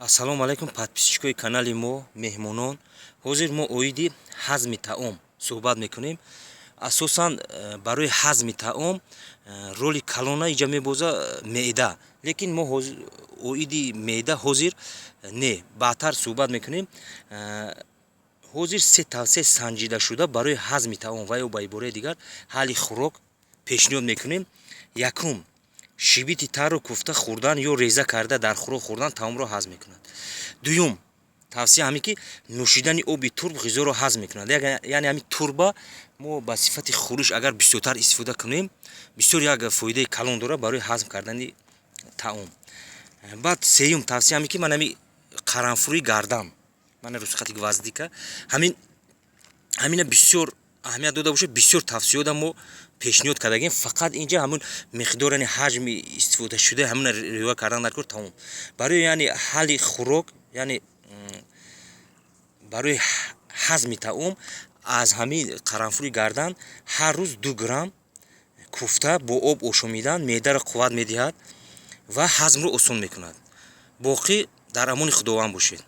Ассалому алайкум, подписчикои канали мо, меҳмонон. Ҳозир мо оиди ҳазми таом суҳбат мекунем. Асосан барои ҳазми таом роли калона иҷа мебоза меъда, лекин мо оиди меъда ҳозир не, баъдтар суҳбат мекунем. Ҳозир се тавсияи санҷидашуда барои ҳазми таом ва ё, ба ибораи дигар, ҳалли хӯрок пешниҳод мекунем. Якум: шибити тарро куфта хӯрдан ё реза карда дар хӯрок хӯрдан таомро ҳазм мекунад. Дуюм тавсия ҳамин ки нӯшидани оби турб ғизоро ҳазм мекунад, яъне ҳамин турба мо ба сифати хӯриш агар бисёртар истифода кунем, бисёр як фоидаи калон дорад барои ҳазм кардани таом. Баъд сеюм тавсия ҳамин ки ман ҳами қаранфури гардан, мана русхати гвоздика, ҳамина бисёр аҳамият дода бошад. Бисёр тавсияода мо пешниҳод кардагем, фақат инҷа ҳамун миқдор, яъне ҳаҷми истифодашуда ҳамуна риоя кардан дар кор, тамом. Барои, яъне, ҳалли хӯрок, яъне барои ҳазми таом аз ҳамин қаранфури гардан ҳар рӯз 2 грамм куфта бо об ошомидан меъдаро қувват медиҳад ва ҳазмро осон мекунад. Боқӣ дар амони Худованд бошед.